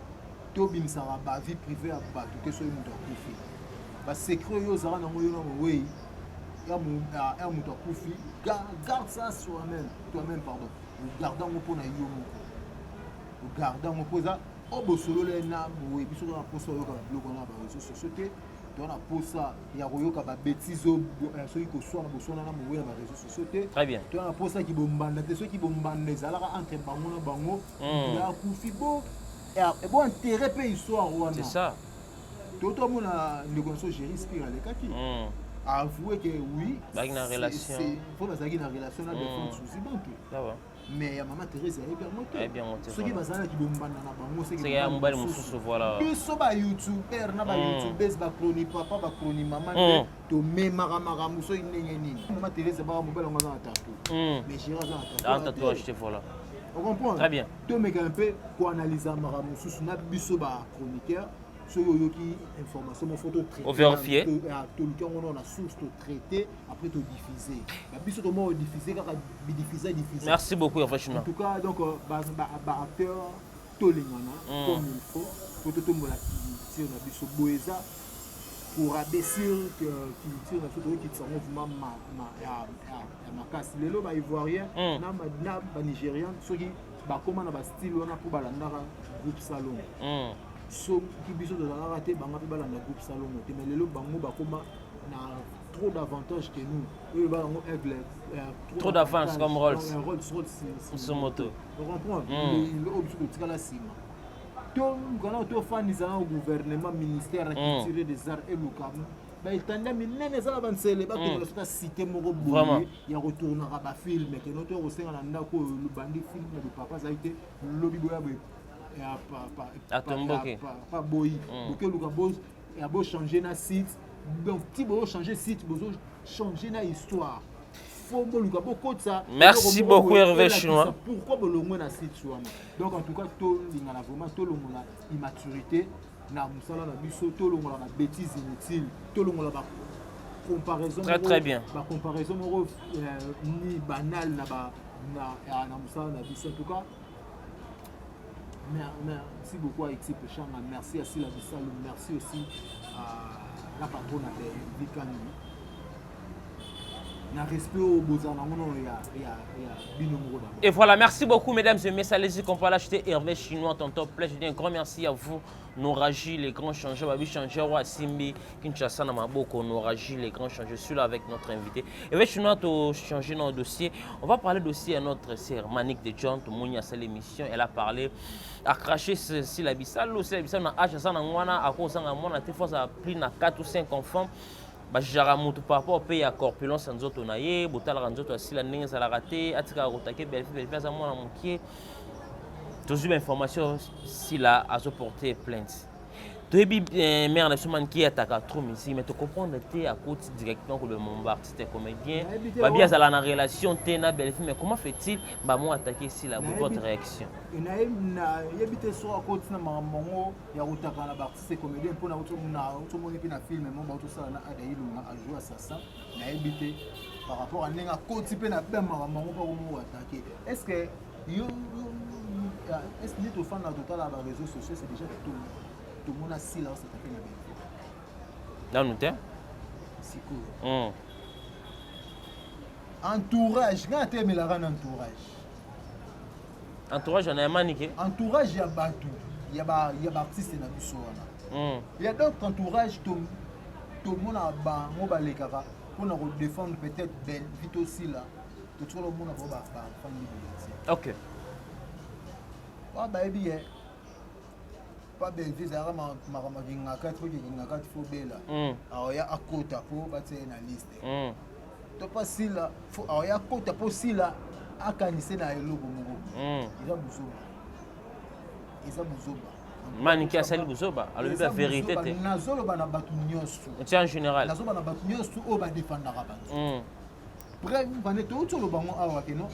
tobimisaka bavie privée ya bato te. Soki moto akufi, basecret oyo ozalaka nango yo na mowei ya moto akufi, garde ça soi-même, toi-même, pardon. Ogarde yango mpona yo moko, ogarde yango mpo eza oyo bosolola na boye. Biso toza na mposa oyoka babiloko wana na baréseau sociaux te. Toza na mposa ya koyoka babêtises oyo soki koswana, boswana na mowei na baréseau sociaux te. Très bien. Toza na mposa bombanda te. Soki bombanda ezalaka entre bango na bango, ya akufi, bo bo enterrer mpe histoire wana. C'est ça. To tomona ndeko na so Géri Spire alekaki avoué que oui, Bazalaki na relation. Fo bazalaki na relation na défunte Suzi Bantu. Mais ya mama Thérèse ayebi yango Ayebi yango te, te. Soki bazalaki bombanda na bango, seke ya mobali mosusu, voilà. Biso bayoutuber na bayoutubers, bachroni papa, bachroni mama, nde tomemaka makambo soki ndenge nini. Mama Thérèse baka mobali yango aza na tatou, mais Géri aza na Un tatouage te, voilà. Ocomprendre? Très bien. Tomeka mpe koanalyser makambo mosusu na biso bachroniqueur. Soki oyoki information moko, faut O vérifier. Toluki yango na source, totraite, après todiffuse. Biso tomo odiffuse kaka, bidiffuse diffuse. Merci beaucoup, Hervé Chinois. En tout cas, donc baacteur, tolingana comme il faut po totombola culture na biso. Boye eza korabaisser culture na biso, toyokitisa yango vraiment ya makasi. Lelo baivoirien na banigérien, soki bakóma na bastyle wana mpo balandaka groupe Salongo. Soki biso tozalaka te, bango mpe balanda groupe Salongo te. Mais lelo bango bakóma na trop d'avantage que nous. Oyo bayango aigle. Trop d'avance comme Rolls. Rolls Rolls. Sur moto. Comprendre oyo biso totikala nsima. Tolukana, tofandisa na gouvernement, ministère ya culture et des arts, eluka baetanda minene eza na banzele, batongola soki cité moko boye ya kotournaka bafilm. Keno to kosenga na ndako oyo bandi film na bipapa azali te, lobi boya boye. Atomboki. Pa boyi bokeluka ya bochange na site. Donc ti bozochange site, bozochange na histoire. Faut boluka bokotisa. Merci beaucoup, Hervé Chinois. Pourquoi bolongwe na site wana? Donc en tout cas, tolingana vraiment, tolongola immaturité na mosala na biso, tolongola ba bêtise inutile, tolongola ba comparaison. Très, très bien. Bacomparaison moko ni banal na mosala na biso. En tout cas, merci beaucoup à équipe Changa, merci à Sila Bisalou, merci aussi à la patronne de Vikani, na respect oyo bozala nango no ya bino moko d'abord. Et voilà, merci beaucoup, mesdames et messieurs. Allez-y, qu'on peut l'acheter. Hervé Chinois, tonton Play. Je dis un grand merci à vous, Noraji, les grands changeurs, Babi Changeur, Simbi, Kinshasa, Namaboko, Noraji, les grands changeurs. Je suis là avec notre invité. Hervé Chinois, tu changé notre dossier. On va parler aussi à notre sœur Manique de John, tout le monde a l'émission. Elle a parlé, a craché Sila Bisalu, Sila Bisalu, na âge, ça, na mwana, à cause de mwana, te fois, ça a pris na 4 ou 5 enfants. Bajara motu par rapport mpe ya corpulence ya nzoto na ye. Botalaka nzoto asila ndenge ezalaka te, atikaka kotake Belfi. Belfi aza mwana mokie. Tozwi bainformation, Sila azoporte plainte. Toyebi mare na biso Maniki ataka trop musique, mais tocomprendre te, akoti directement koloba momba artiste comédien. Nayebi te. Babi azala na relation te na Belfi, mais comment fait-il bamo attaquer Sila? Votre réaction? Nayebi te soki akoti na makambo yango ya kotaka na baartiste comédien, mpona otomoni mpe na film mo baotosala na Ada Ilunga, ajoue assassin. Nayebi te par rapport à ndenge akoti mpe na be makambo yango mpo akomo attaquer. Est ce que yo, est ce nde tofanda totala baréseaux sociaux, c'est déjà tomona Sila osatake na Belfi? Nanu te. Sikoyo entourage, ngai atemelaka na entourage. Entourage na ya Manike? Entourage ya bato ya baartiste na biso wana. Ya d'autres entourage, tomona bango balekaka mpona kodéfendre peut-être Belvi to Sila, totikala omona bango bafandi boye te. Wa bayebi ye pa Belvi ezalaka makambo akingaka ti, po kingaka ti, fo bela aoya akota mpo batia ye na liste. To mpa Sila aoya akota mpo Sila akanise na eloko moko. Eza buzoba, eza buzoba. Maniki asali buzoba, alobi Eza ba vérité buzoba. te. Nazoloba na bato nyonso. Ti en général. Nazoloba na bato nyonso oyo badefendaka bato. Bref, bane touti oloba ngo awa keno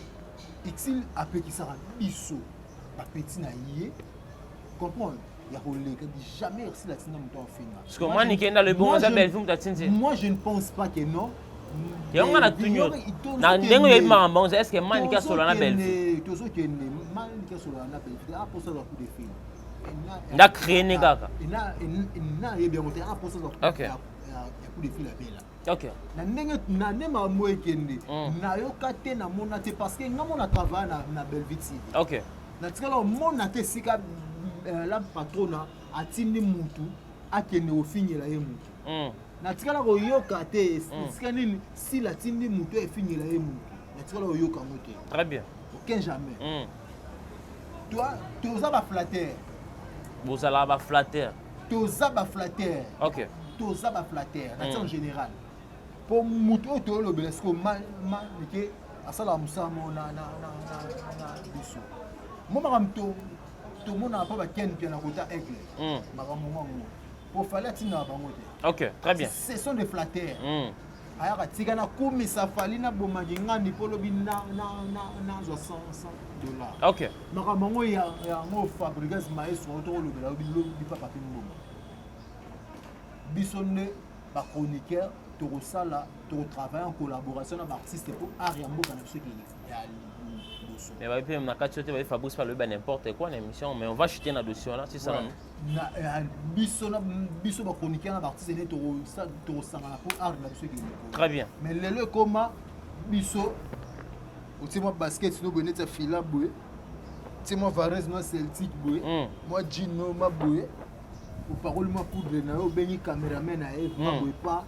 exil apekisaka biso bapeti na ye, comprendre ya koleka jamais Ursile atinda moto afinga. Parce que Maniki nde alobi bongo, eza Belvi moto atindi. Moi, je ne pense pas que non. Yango nga na tuni yo, na ndenge oyebi makambo yango, est ce que Maniki asolola na Belvi? Tozokende, Maniki asolola na Belvi aposa za coup de fil. Nda créé ne kaka. Na yebi yango te, aposa za ya coup de fil abela. Na ndenge na nde makambo ekende, nayoka te, namona te, parce que nga mona travaille na Belvi TV. Natikala omona te esika la patrona atindi mutu akende kofingela ye mutu. Natikala koyoka te esika nini Sila atindi mutu efingela ye mutu. Natikala koyoka yango te. Très bien. Aucun jamais. Toi, toza baflatter. Bozalaka baflatter? Toza baflatter. Toza baflatter na en général, mpo mutu oyo toyolobela sikoyo, Manike asalaka mosala mo na biso mo makambo tomonaka mpo bakende mpia na kota aigle. Makambo yango po Fali atindaka bango te. Ok, très bien. Ce sont des flatteurs. Ayaka tika nakumisa Fali, nabomaki ngandi mpo lobi nazwa 100 $. Makambo yango yango Fabrigas maestro oyo tokolobela lobi, lobi papa mpe mbongo. Biso nde bachroniqueur tokosala, tokotravaille en collaboration na baartiste mpo art ya mboka na biso ekende ya liboso. Mais babi mpe na kati oyo te, babi Fabrice balobi ba n'importe quoi na émission, mais on va chuter na dossier wana, c'est ça nanu. Na biso, na biso bachroniqueur na baartiste nde tokosangana mpo art na biso ekende likolo. Très bien. Mais lelo ekoma biso otie mwa basket no boye neti ya fila boye, tie mwa varese mwa celtique boye, mwa jean no ma boye, opakoli mwa poudre na yo, obengi cameraman na ye ma boye pa.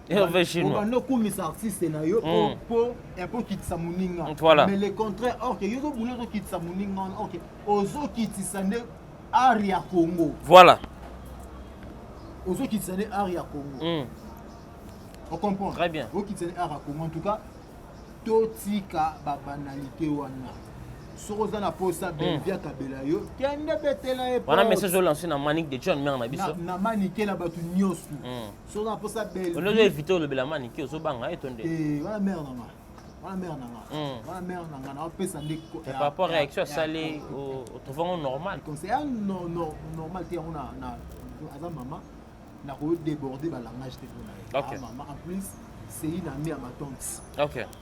Hervé Chinois. Obanda okumisa artiste na yo po mpo okitisa moninga. Voilà. Mais le contraire, or que yo ozobula, ozokitisa moninga wana, or que ozokitisa nde art ya Congo. Voilà. Ozokitisa nde art ya Congo. Ocomprendre? Très bien. Okitisa nde art ya Congo. En tout cas, totika babanalité wana. Soki oza na posa Belvia kabela yo, kende betela ye Wana porte. Message olancé na Manique de John, mère na biso. Na Manike, na bato nyonso. Soki oza na posa Ozo Belvi éviter olobela Manike, ozobanga ye to nde? Eh, wana mère na nga, wana mère na nga, wana mère na nga, naopesa nde Mais par rapport à réaction asali, otrouvango normal? Conseil ya no, no, normal te. Yango na aza mama, nakodéborde balangage te mpona ye. Ah, mama, en plus c'est une amie à ma tante.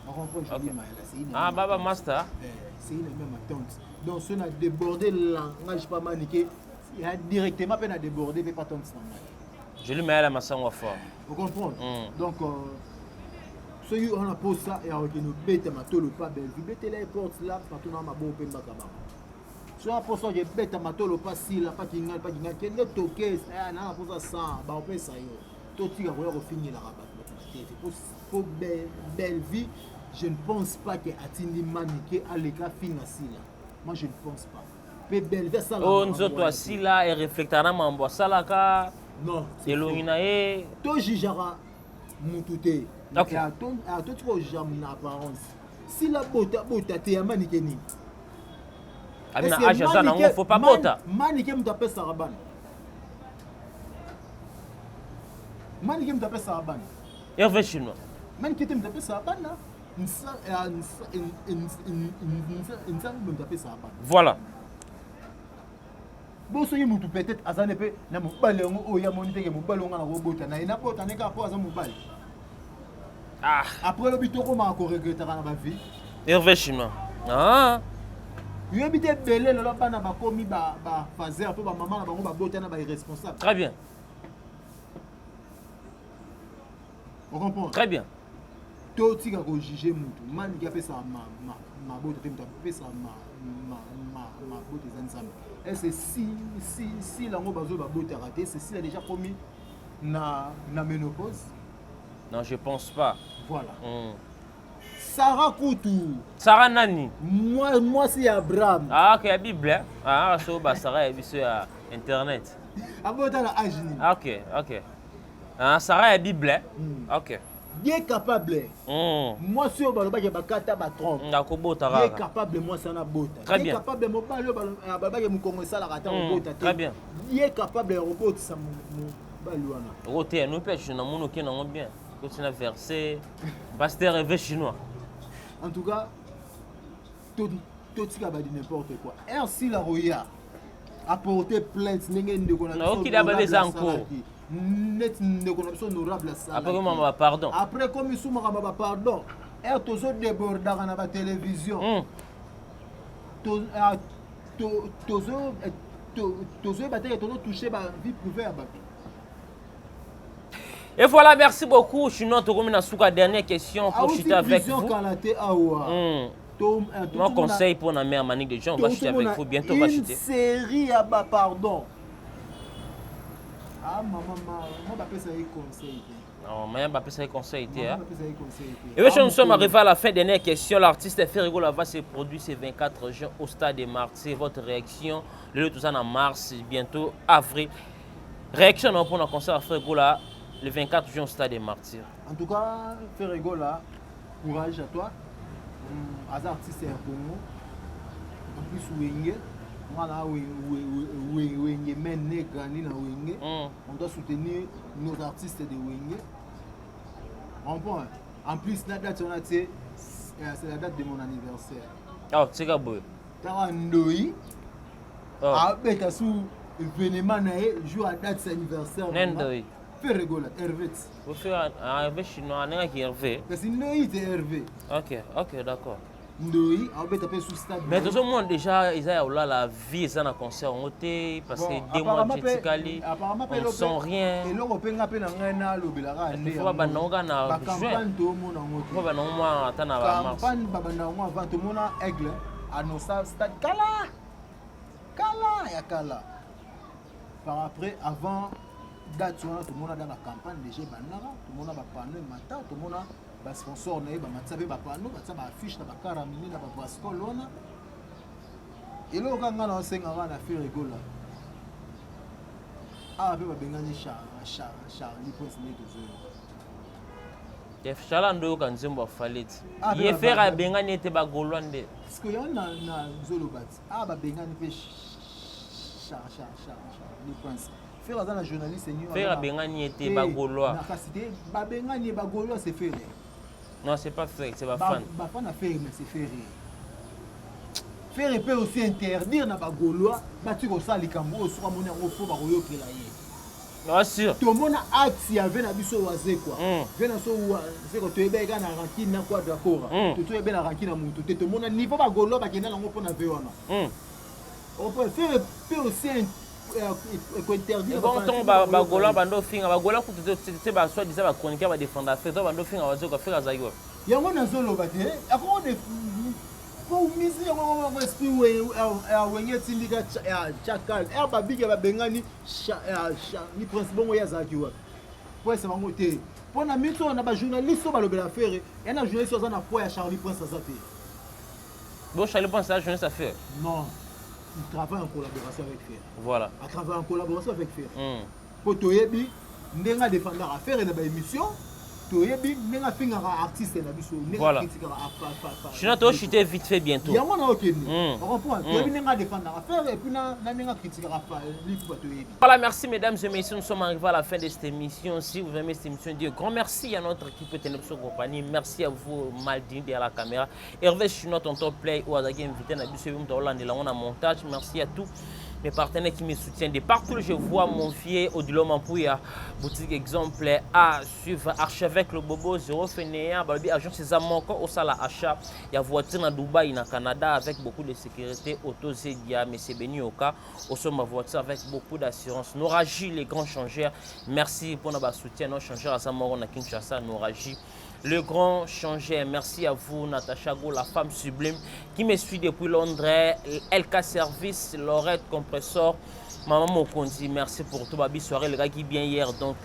On comprend, je dis Maëla, c'est une amie Ah, à ma baba tante. master. Eh, c'est une amie à ma tante, donc soki na débordé langage pa Manike ya directement, mpe na débordé mpe pa tante na ngai. Je lui mets la masango fort. Vous comprendre? Donc soki wana posa ya kokende obeta matolo pa Belvi, betela ye porte la partout na maboko mpe mbaka bango. Soki wana posa oke beta matolo pa Sila, pa Kingai, pa Kingai, kende toke na na posa 100, baopesa yo. Totika koya kofingelaka bato, bato na TV po Bellevie, je ne pense pas ke atindi Manike aleka finga Sila. Moi, je ne pense pas mpe Bellevie asala Oyo makambo nzoto wana te. Asila ereflectaka na mambo asalaka. Non, c'est Elongi faux. na ye. Tojugeaka mutu te. Totika ojuger na apparence. Sila bota bota te, ya Manike nini? Abi na Est-ce que age aza nango, faut pas bota. Manike moto apesaka bana? Manike moto apesaka bana? Hervé Chinois. Manike te moto apesaka bana. Nzambe moto apesaka bana. Voilà. Bo soki motu peut-être aza ne mpe na mobali yango oyo amoni teke mobali onga na kobota na ye, nabota ne kaka mpo aza mobali. Ah. Après lobi tokomaka koregretaka na bavie. Hervé Chinois, ah. Yoyebi te, ebele lelo bana bakomi bafaser mpo bamama na bango babota na bairresponsable. Très bien. Ocomprendre? Très bien. Totika kojuge mutu. Maniki apesaka mabota te, moto apesaka mabota eza Nzambe. Ese si si si yango bazo babotaka te, ese sila déjà komi na ménopause? Non, je pense pas. Voilà. Sara kutu. Sara nani? Mwasi ya Abraham. Ah, ok, ya Bible, eh? Ah, so basara ya biso ya internet. Abota na age nini? Ah, ok ok ah, Sara ya Bible, eh? Ok. Ye capable. Mwasi oyo balobaki bakata batrompe. Akobota ye kaka. Capable mwasi wana abota. Très Ye bien. capable mobali oyo balobaki mokongo esalaka ata kobota te. Très bien. Ye capable ya kobotisa mobali wana. Okoteya no mpe namoni oke nango bien, kotina verset, pasteur Hervé Chinois. En tout cas, totika badi n'importe quoi. Rc la roya apporter plainte ndenge ndeko na biso Nayoki da babe eza honorable en cours. asalaki. Neti ndeko na biso honorable asalaki. Après komama bapardon. Après komi su makambo ya bapardon, ere tozodébordaka na batélévision, tozoyeba teke tozotouche bavie privée ya bato. Et voilà, merci beaucoup. Chinois, tokomi na suka, dernière question pour Auti chuter avec prison vous. kala te awa. Mon conseil pour la mère Manique de John, on va chuter avec vous. Bientôt, on va une chuter. Série ya bapardon. Ah mama, ma bapesa ye conseil te. Non, Maya bapesa conseil te, Mama hein. bapesa ye conseil te. Et bien, Ah, nous sommes mokolo. arrivés à la fin. Dernière question. L'artiste Ferre Gola va se produire ce 24 juin au stade des Martyrs. Votre réaction, le tout ça en mars, bientôt avril. Réaction non, pour le concert à Ferre Gola le 24 juin au stade des Martyrs. En tout cas, Ferre Gola, courage à toi. Aza artiste ya Congo, en plus Wenge, mwana Wenge men né, grandi na Wenge. On doit soutenir nos artistes de Wenge. On comprend? En plus, la date wana te, c'est la date de mon anniversaire. Oh, tika boye. Taka ndoi Oh. abeta su événement na ye jour ya date sa anniversaire na Ne nga. ndoi. Ferre Gola Hervé. Ferre Hervé chinois anengaki Hervé. Kasi ndoyi te Hervé. Ok, d'accord. Ndoyi aobeta mpe sous stade. Mais tozomona déjà eza ya olala vie eza na concert yango te parce que 2 mois etikali, on sent rien. Eloko mpe nga mpe na ngai nalobelaka nde babanda yango kaka na bacampagne, tomona yango te. Babanda yango mwa ata na bamars. Campagne babanda yango avant. Tomona Aigle annonça stade kala kala ya kala. Par après, avant date wana, tomona da bacampagne déjà ebandaka. Tomona bapanneau emata, tomona basponsor na ye bamatisa mpe bapanneau, batia baaffiche na bakara minene na babrascole wana. Eloko kaka ngai na osengaka na Ferre Gola awa mpe babengani Charlie Prince nde tozoyoka. Charla ndo oyoka nzembo afali ti ye Ferre abengani ete bagaulois nde. Parce que yango na nzoloba ti awa babengani mpe Charlie Prince. Ferre aza na journaliste. Ferre abengani ye te, bagaulois. Kasi te, babengani ye, bagaulois c'est Ferre. Non, c'est pas Ferre, c'est bafan. Bafan na Ferre, mais c'est Ferre. Ferre peut aussi interdire na bagaulois bati kosala likambo oyo. Soki amoni yango fo, bakoyokela ye. Bien sûr. Tomona acte ya ve na biso Wazekwa. Ve na biso Wazekwa, toyebaki kaka na rancune na Quadra Kora. Totoyebi na rancune na motu te. Tomona niveau bagaulois bakenda nango mpona ve wana. Ferre peut aussi kointerdire. Bon, ntongo bagaulois bando ofinga, bagaulois kutu te, basoi-disant bachroniqueur badefendre Ferre to bando ofinga Wazekwa, Ferre azalaki wapi? Yango nazoloba te, akoko po misi yango yango esprit Wenge etindika chakal r babike babengani ni Prince. Bongo ye azalaki wapi po ese bango te? Mpo na miso na bajournaliste oyo balobela Ferre, ya na journaliste oyo aza na poids ya Charlie Prince aza te. Bon, Charlie Prince aza journaliste affaire? Non, il travaille en collaboration avec Ferre. Voilà. A travaille en collaboration avec Ferre mpo toyebi ndenge adefendaka Ferre na baémission, toyebi ndenge afingaka artiste na biso, ndenge akritikaka. Sinon tochite vite fait bientôt. Yango na okende ocomprendre. Toyebi ndenge adefendaka Ferre et puis na ndenge akritikaka Lipupa, toyebi. Voilà, merci mesdames et messieurs, nous sommes arrivés à la fin de cette émission. Si vous aimez cette émission, dites grand merci à notre équipe de compagnie. Merci à vous, Maldini derrière la caméra. Hervé Chinois, tonton Play, ou Azaki invité, na biso na montage. Merci à tous mes partenaires qui me soutiennent de partout. Je vois mon vieux Odilo Mampouya, boutique exemple à suivre, archevêque le Bobo, 0 Fénéa, Babi, agence Zamoko, au sala achat. Il y a voiture na Dubaï, na Canada, avec beaucoup de sécurité, auto Zedia, mais c'est béni au cas, au ma voiture avec beaucoup d'assurance. Noraji, les grands changeurs, merci pour notre soutien, nos changeurs à Zamoro, na Kinshasa, Noraji. Le grand changeur, merci à vous, Natacha Go, la femme sublime, qui me suit depuis Londres, LK Service, Lorette Compressor, Maman Mokonzi, merci pour tout. Babi soirée, le gars qui bien hier, donc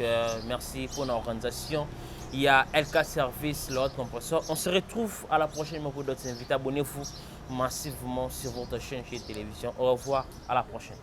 merci pour l'organisation. Il y a LK Service, Lorette Compressor. On se retrouve à la prochaine pour d'autres invités. Abonnez-vous massivement sur votre chaîne de télévision. Au revoir, à la prochaine.